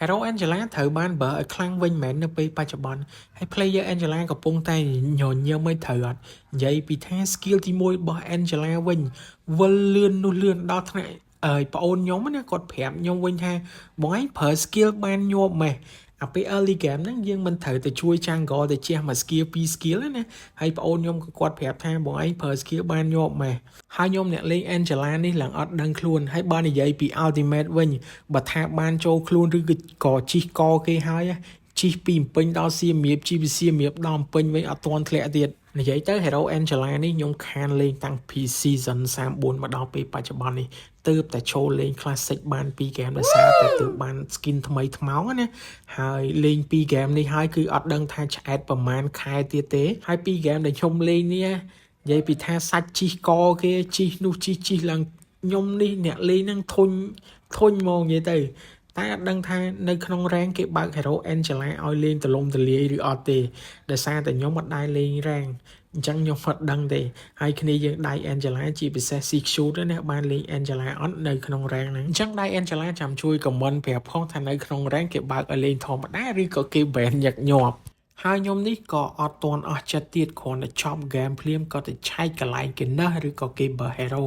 Hero Angela ត្រូវបានបើឲ្យខ្លាំងវិញមែននៅពេលបច្ចុប្បន្នហើយ player Angela កំពុងតែញញឹមឲ្យត្រូវអត់និយាយពីថា skill ទី1របស់ Angela វិញវិលលឿននោះលឿនដល់ថ្នាក់អើយប្អូនខ្ញុំណាគាត់ប្រាប់ខ្ញុំវិញថាបងឯងប្រើ skill បានញាប់ម៉េះអាពេល early game ហ្នឹងយើងមិនត្រូវទៅជួយ jungle ទៅជះមួយ skill ពីរ skill ទេណាហើយប្អូនខ្ញុំក៏គាត់ប្រាប់ថាបងឯងប្រើ skill បានញាប់ម៉េះហើយខ្ញុំអ្នកលេង Angela នេះឡើងអត់ដឹងខ្លួនហើយបើនិយាយពី ultimate វិញបើថាបានចូលខ្លួនឬក៏ជីកកគេហើយជីពីពេញដល់សៀមរាបជីពីសៀមរាបដល់ពេញវិញអត់ទាន់ធ្លាក់ទៀតនិយាយទៅ Hero Angela នេះខ្ញុំខានលេងតាំងពី season 34មកដល់ពេលបច្ចុប្បន្ននេះទើបតែចូលលេង Classic បាន2 game ដោយសារតែទើបបាន skin ថ្មីថ្មោងណាហើយលេង2 game នេះហើយគឺអត់ដឹងថាឆ្អែតប្រហែលខែទៀតទេហើយ2 game ដែលខ្ញុំលេងនេះនិយាយពីថាសាច់ជីកកគេជីនោះជីជីឡើងខ្ញុំនេះអ្នកលេងហ្នឹងធុញធុញហ្មងនិយាយទៅតែអត់ដឹងថានៅក្នុង rank គេបើក Hero Angela ឲ្យលេងទលំទលាយឬអត់ទេដោយសារតែខ្ញុំអត់ដែរលេង rank អញ្ចឹងខ្ញុំអត់ដឹងទេហើយគ្នាយើងដៃ Angela ជាពិសេស CQ ណាបានលេង Angela អត់នៅក្នុង rank ហ្នឹងអញ្ចឹងដៃ Angela ចាំជួយ comment ប្រាប់ផងថានៅក្នុង rank គេបើកឲ្យលេងធម្មតាឬក៏គេ ban ញឹកញាប់ហើយខ្ញុំនេះក៏អត់ទាន់អស់ចិត្តទៀតគ្រាន់តែចប់ game ភ្លាមក៏ទៅឆែកកន្លែងគេណះឬក៏គេ buff hero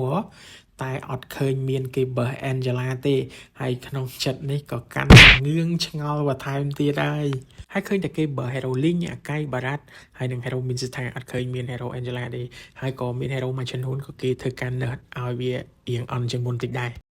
តែអត់ឃើញមានគេ buff Angela ទេហើយក្នុងចិត្តនេះក៏កាន់ងឿងឆ្ងល់បន្ថែមទៀតហើយហើយឃើញតែគេ buff Hero Ling អាកៃបារ៉ាត់ហើយនិង Hero មានសិដ្ឋាអត់ឃើញមាន Hero Angela ទេហើយក៏មាន Hero មួយចំនួនក៏គេធ្វើការ nerf ឲ្យវារៀងអន់ជាងមុនតិចដែរ។